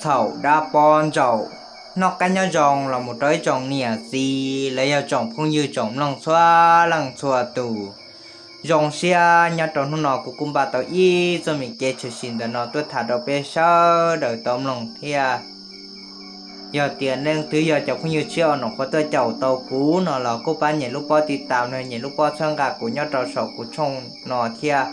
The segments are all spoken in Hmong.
txhaum dab pob ntsaum. Noj qab nyob zoo los mus rau ib tsoom niam txiv los yog tsoom phooj ywg tsoom mloog txhua leej txhua tus. Zoo siab nyob rau hnub no kuv kuj npaj tau ib txoj me kev tshwm sim ntawm no tuaj tham rau peb sawv daws tau mloog thiab. Yog tias nej twb yog cov phooj ywg tshiab uas nyuam qhuav tuaj caum tau kuv no los kuj pab nyem lub pob tiv tam, nyem lub pob txhawb nqa kuv nyob rau saum kuv tshooj no thiab.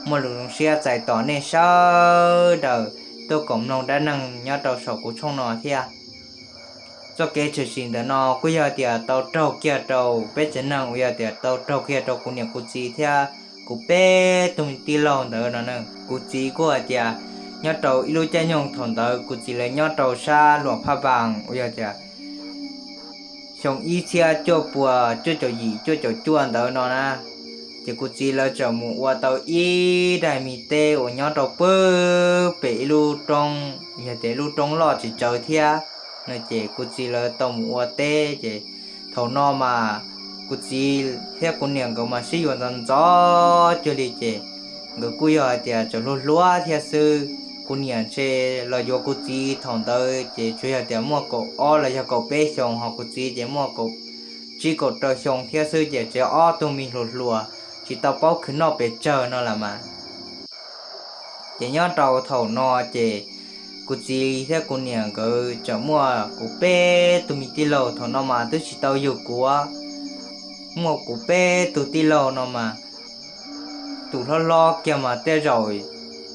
Muaj lus zoo siab txais tos nej sawv daws tuaj koom mloog dab neeg nyob rau saum kuv tshooj no thiab. Txoj kev tshwm sim ntawm no kuj yog tias tau raug kiag rau peb tsev neeg uas yog tias tau raug kiag rau kuv niam kuv txiv thiab kuv peb tug me tij laug ntawd no. Kuv txiv kuj hais tias nyob rau ib lub caij nyoog thaum ntawd kuv txiv lawv nyob rau sab Luam Phaj Npas uas yog tias xyoo ib txhiab cuaj puas cuaj caum yim cuaj caum cuaj ntawd no na, ces kuv txiv lawv txawm mus ua tau ib daim me teb uas nyob rau pem ib lub roob, yog tias lub roob loj tsis tsawg thiab no, ces kuv txiv lawv tau mus ua teb ces thaum no mas kuv txiv thiab kuv niam nkawd mas sib yuav ntxov ntxov cuag li ces nkawd kuj yog hais tias tseem hluas hluas thiab xwb. Kuv niam ntshe los yuav kuv txiv thaum ntawd ces tsuas yog tias muaj kaum ob los yog kaum peb xyoos, ho kuv txiv ces muaj kaum tsib kaum rau xyoo thiab xwb ces tseem ob tug me hluas hluas tsis tau paub khwv noj pes tsawg no lawm mas. Ces nyob rau thaum no ces kuv txiv thiab kuv niam nkawd tseem muaj kuv peb tug me tij laug, thaum no mas twb tsis tau yug kuv, muaj kuv peb tug tij laug no mas tus hlob hlob kiag mas tej zaum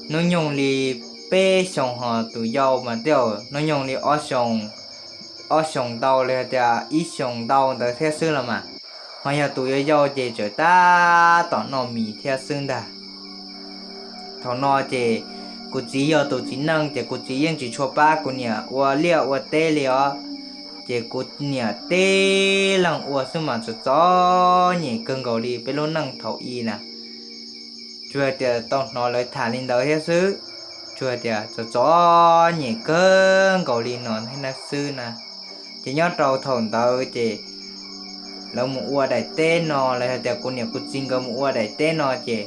hnub nyoog li peb xyoos, ho tus yau mas tej zaum hnub nyoog li ob xyoos, ob xyoos ntau los yog tias ib xyoos ntau ntawd thiab xwb los mas. Ho yog tus yau yau ces tseem tab tom noj mis thiab xwb ntag. Thaum no ces kuv txiv yog tus txiv neej ces kuv txiv yeej tsis tshua pab kuv niam ua liaj ua teb li os. Ces kuv niam tib leeg ua xwb mas txom txom nyem kawg nkaus li peb lub neej thaum i na. Tsuas hais tias tau hnov lawv tham li ntawd thiab xwb, tsuas hais tias txom txom nyem kawg nkaus li no thiab xwb na. Ces nyob rau thaum ntawd ces lawv mus ua daim teb no los yog tias kuv niam kuv txiv nkawd mus ua daim teb no ces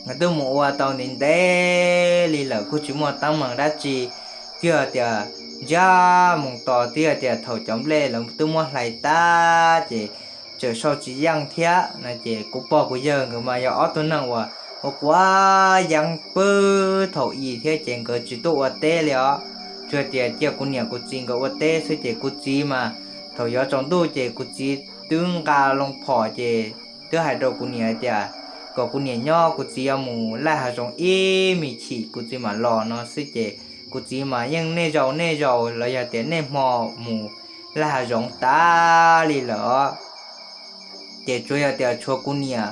nkawd twb mus ua tau ntev ntev li lawm kuj tsis muaj teeb meem dab tsi. Twb yog tias ntsiag mus tos twb yog tias thaum cov nplej lawv twb muab hlais tag ces tseem sau tsis yeej thiab no ces kuv pog kuv yawg nkawd mas yog ob tug neeg uas ua quav yeeb pw thaum i thiab ces nkawd tsis tuaj ua teb li os. Tsuas tias cia kuv niam kuv txiv nkawd ua teb xwb ces kuv txiv mas thaum yuav tsaus ntuj ces kuv txiv twb nqa loo phom ces twb hais rau kuv niam tias kom kuv niam nyob, kuv txiv yuav mus laij hav zoov ib me chim kuv txiv mam los no xwb ces kuv txiv mas yeej nej zaus nej zaus los yog tias nej hmo mus laij hav zoov tas li lawm os. Ces tsuas yog tias tshuav kuv niam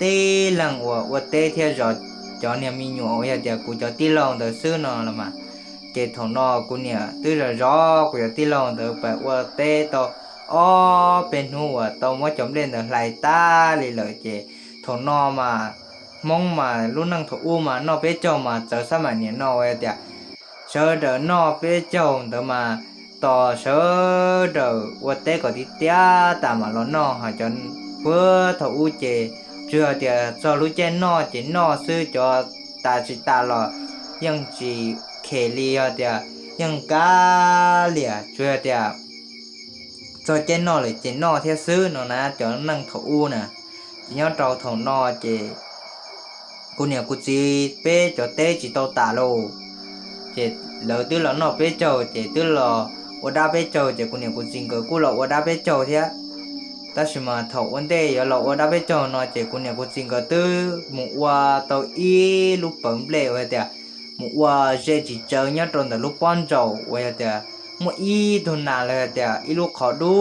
tib leeg uas ua teb thiab zov cov niag me nyuam uas yog tias kuv cov tij laug ntawd xwb no los mas. Ces thaum no kuv niam twb zov zov kuv cov tij laug ntawd pas ua teb tau ob peb hnub uas tau muab cov nplej ntawd hlais tag li lawm ces thaum no mas Hmoob mas lub neej thaum ub mas noj peb caug mas txawv xab mam niam no uas yog tias sawv daws noj peb caug ntawd mas tos sawv daws ua teb kom tiav tiav tas mam los noj, ho cov puag thaum ub ces tsuas yog tias txog lub caij noj ces noj xwb, cov tas tsis tas los yeej tsis khem li, yog tias yeej kav liam, tsuas yog tias txog caij noj lawm ces noj thiab xwb no na, cov neej thaum ub na. Ces nyob rau thaum no ces kuv niam kuv txiv peb cov teb tsis tau tas lauj, ces lawv twb los noj peb caug ces twb los ua dab peb caug ces kuv niam kuv txiv nkawd kuj los ua dab peb caug thiab. Tab sis mas thaum ua ntej yuav los ua dab peb caug no ces kuv niam kuv txiv nkawd twb mus ua tau ib lub pawv nplej uas tias mus ua ze tsis tsawg nyob rau ntawm lub pob ntsaum uas yog tias muaj ib tug nas los yog tias ib lub qhov du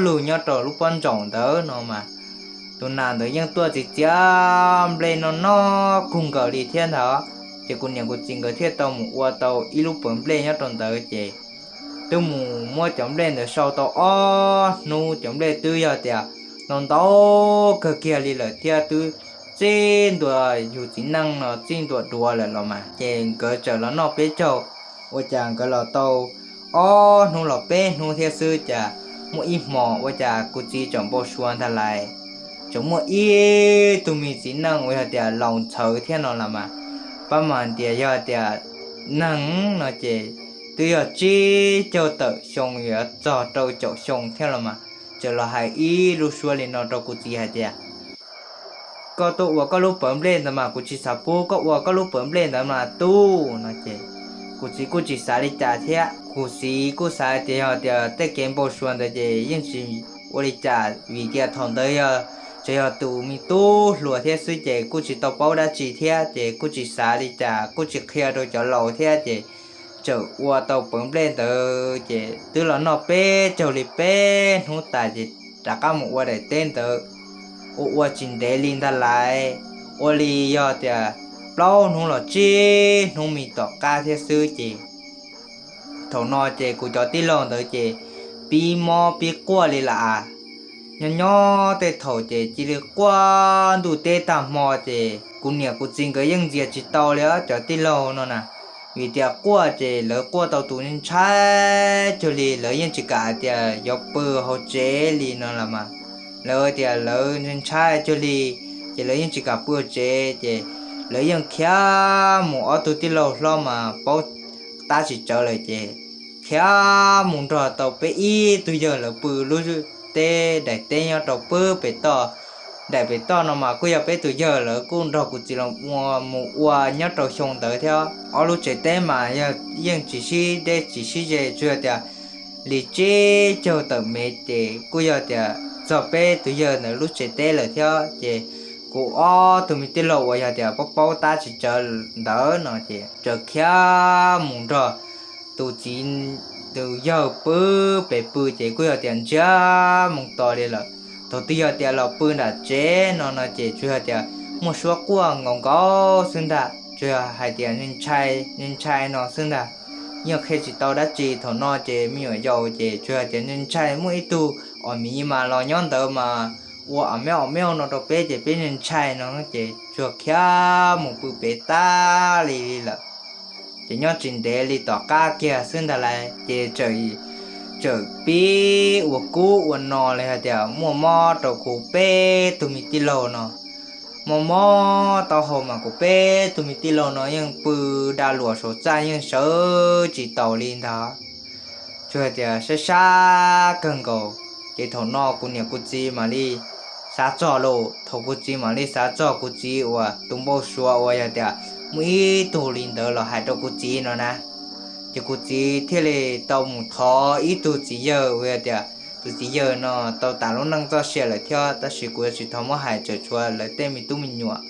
lug nyob rau lub pob ntsaum ntawd no mas, tus nas ntawd yeej tuaj txiav txiav nplej no noj kawg nkaus li thiab ntag. Ces kuv niam kuv txiv nkawd thiaj tau mus ua tau ib lub pawv nplej nyob rau ntawd ces twb mus muab cov nplej ntawd sau tau ob hnub, cov nplej twb yog tias ntau ntau kawg kiag li lawm thiab twb txij ntua yus txiv neej no txij ntua duav lawm los mas, ces nkawd txawm los noj peb caug. Ua cas nkawd los tau ob hnub los peb hnub thiab xwb cas muaj ib hmo ua cas kuv txiv tseem npau suav ntag lais, tseem muaj ib tug me txiv neej uas yog tias laus ntxhawv thiab no los mas, pab mas tias yog tias neeg no ces twb yog tsib caug tawm xyoo yuav txog rau caum xyoo thiab los mas, txawm los hais ib lub suab li no rau kuv txiv hais tias, koj tuaj ua koj lub pawv nplej ntawd mas kuv tsis xav pub koj ua koj lub pawv nplej ntawd mas tub no ces, kuv txiv kuj tsis xav li cas thiab. Kuv txiv kuj xav tias yog tias tej kev npau suav ntawd ces yeej tsis ua li cas vim tias thaum ntawd yog, tsuas yog tus me tub hluas thiab xwb ces kuj tsis tau paub dab tsi thiab ces kuj tsis xav li cas kuj tsis qhia rau cov laus thiab ces txawm ua tau pawv nplej ntawd ces twb los noj peb caug li peb hnub tas ces rov qab mus ua daim teb ntawd. Ua ua tsis ntev li ntag lais, ua li yog tias plaub hnub los tsib hnub me tom qab thiab xwb ces thaum no ces kuv cov tij laug ntawd ces pib mob pib quaj li lawm. Nyob nyob tej thaum ces cia li quaj ntuj teb tag hmo ces kuv niam kuv txiv nkawd yeej ntxias tsis tau li cov tij laug no na, vim tias quaj ces lawv quaj tau tus ntshai cuag li lawv yeej tsis kam hais tias yuav pw hauv tsev li no los mas, lawv tias lawv ntshai cuag li ces lawv yeej tsis kam pw hauv tsev ces lawv yeej khiav mus, ob tug tij laug hlob mas paub tab tsis tsawv lawm ces khiav mus nrog tau peb ib tug yawg lawv pw lub teb daim teb nyob rau pw pem toj. Daim pem toj no mas kuj yog peb tus yawg lawv kuj nrog kuv txiv los mus ua nyob rau xyoo ntawd thiab. Ob lub tsev teb mas yog yeej tsis sib deb tsis sib ze, tsuas yog tias li tsib caug tawm mev ces kuj yog tias txog peb tus yawg ntawd lub tsev teb lawm thiab ces kuv ob tug me tij laug uas yog tias paub paub tab tsis tsawv ntawd no ces txawm khiav mus nrog tus txiv, tus yawg pw pem pw ces kuj yog tias ntsiag mus tos li lawm. Thaum twg yog tias los pw nram tsev no no ces tsuas yog tias muaj suab quaj nkaus nkaus xwb ntag, tsuas yog hais tias ntshai ntshai no xwb ntag. Yeej qhia tsis tau dab tsi, thaum no ces me nyuam yaus ces tsuas yog tias ntshai muaj ib tug os miv mas los nyob ntawd mas ua os mev os mev no rau peb ces peb ntshai no ces tsuas khiav mus pw pem tag li lawm. Ces nyob tsis ntev li tom qab kiag xwb ntag lais ces txawm pib ua kub ua no li hais tias muaj mob rau kuv peb tug me tij laug no. Mob mob taub hau mas kuv peb tug me tij laug no yeej pw da luas saum txaj yeej sawv tsis taus li ntag. Tsuas hais tias saib sab kawg nkaus, ces thaum no kuv niam kuv txiv mam li xav txog lauj, thaum kuv txiv mam li xav txog kuv txiv uas tus npau suav uas yog tias muaj ib tug li ntawd los hais rau kuv txiv no na, ces kuv txiv thiaj li tau mus thov ib tug txiv yawg uas yog tias tus txiv yawg no tau tas lub neej txoj sia lawm thiab, tab sis kuv yuav tsis thov muab hais txawm tshuav lawv tej me tub me nyuam.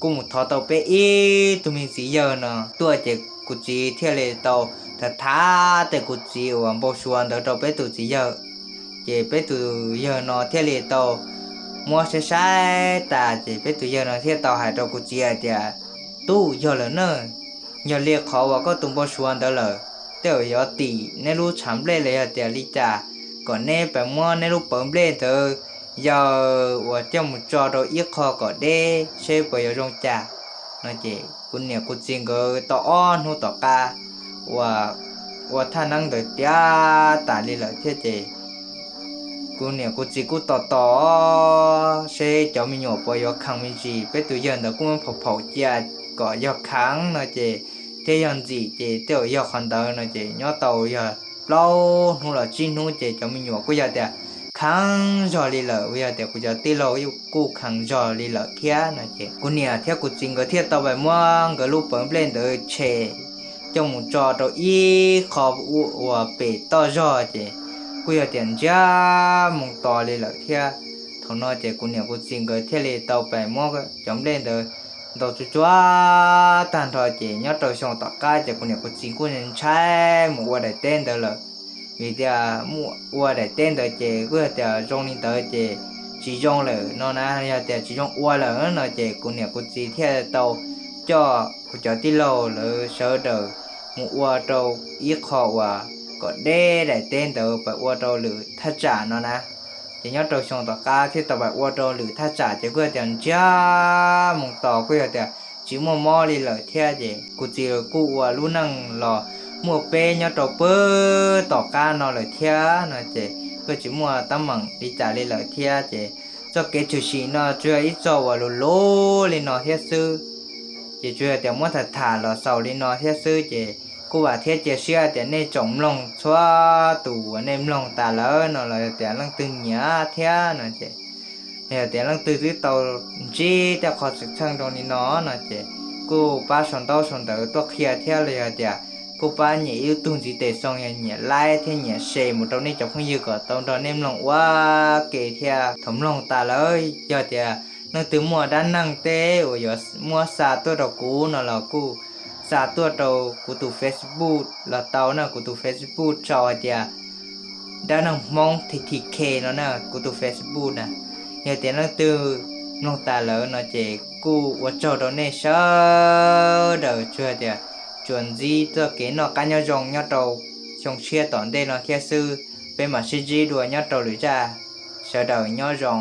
Kuj mus thov tau peb ib tug me txiv yawg no tuaj, ces kuv txiv thiaj li tau thav thav tej kuv txiv uas npau suav ntawd rau peb tus txiv yawg. Ces peb tus yawg no thiaj li tau muab saib saib tas, ces peb tus yawg no thiaj tau hais rau kuv txiv hais tias, tub, yog lawm na, yog li qhov uas koj tus npau suav ntawd lawm, tej uas yuav tim neb lub tshav nplej los yog tias li cas, kom neb pab muab neb lub pawv nplej ntawd yaws uas coj mus tso rau ib qho kom deb seb puas yuav zoo cas no. Ces kuv niam kuv txiv nkawd tau ob hnub tom qab uas ua thaj neeb ntawd tiav tas li lawm thiab ces kuv niam kuv txiv kuj tos tos seb cov me nyuam puas yuav kheev me ntsis, peb tus yawg ntawd kuj muab phaum phaum cia kom yog kheev no ces thiab yog ntxim ces tej uas yog qhov ntawd no ces nyob tau yog plaub hnub los tsib hnub ces cov me nyuam kuj yog tias kheev zog li lawm, uas yog tias kuv cov tij laug kuj kheev zog li lawm thiab no ces kuv niam thiab kuv txiv nkawd thiaj tau pais muab nkawd lub pawv nplej ntawd tshem coj mus tso rau ib qho uas pem toj zog ces kuj yog tias ntsiag mus to li lawm thiab. Thaum no ces kuv niam kuv txiv nkawd thiaj li tau pais muab cov nplej ntawd ntaus tsuag tsuag tag nrho ces nyob rau xyoo tom qab ces kuv niam kuv txiv kuj ntshai mus ua daim teb ntawd lawm, vim tias mus ua daim teb ntawd ces kuj yog tias zoo li ntawd ces tsis zoo lawm no na, yog tias tsis zoo ua lawm no ces kuv niam kuv txiv thiaj tau coj kuv cov tij laug lawv sawv daws mus ua rau ib qho uas kom deb daim teb ntawd pais ua rau lwm thaj tsam no na. Ces nyob rau xyoo tom qab thiaj tau pais ua rau lwm thaj tsam ces kuj yog tias ntsiag mus to kuj yog tias tsis muaj mob li lawm thiab ces kuv txiv kuj ua lub neej los muaj peb nyob rau pw tom qab no lawm thiab no ces kuj tsis muaj teeb meem li cas li lawm thiab ces txoj kev tshwm sim no tsuas yog ib txoj uas luv luv li no thiab xwb. Ces tsuas yog tias muab tham tham los xaus li no thiab xwb, ces kuj vam thiab cia siab tias nej tsoom mloog txhua tus uas nej mloog tas lawm no los yog tias leej twg nyiam thiab no ces, yog tias leej twg twb tau ntsib tej qhov xwm txheej rau li no no ces kuj pab sau ntaub sau ntawv tuaj qhia thiab los yog tias kuj pab nyem ib lub tug ntxiv tes xoo, yog nyiam like thiab nyiam share mus rau nej cov phooj ywg kom tau nrog nej mloog ua ke thiab. Thaum mloog tas lawm yog tias leej twg muaj dab neeg tej uas yuav muab xa tuaj rau kuv no los kuj xa tuaj rau kuv tus Facebook los tau na. Kuv tus Facebook sau hais tias dab neeg Hmoob T T K no na, kuv tus Facebook na. Yog tias leej twg mloog tas lawm no ces kuj ua tsaug rau nej sawv daws, tsuas tias tsuas ntxib txoj kev noj qab nyob zoo nyob rau xyoo tshiab tom ntej no thiab xwb. Peb mam sib ntsib dua nyob rau lwm zaj, sawv daws nyob zoo.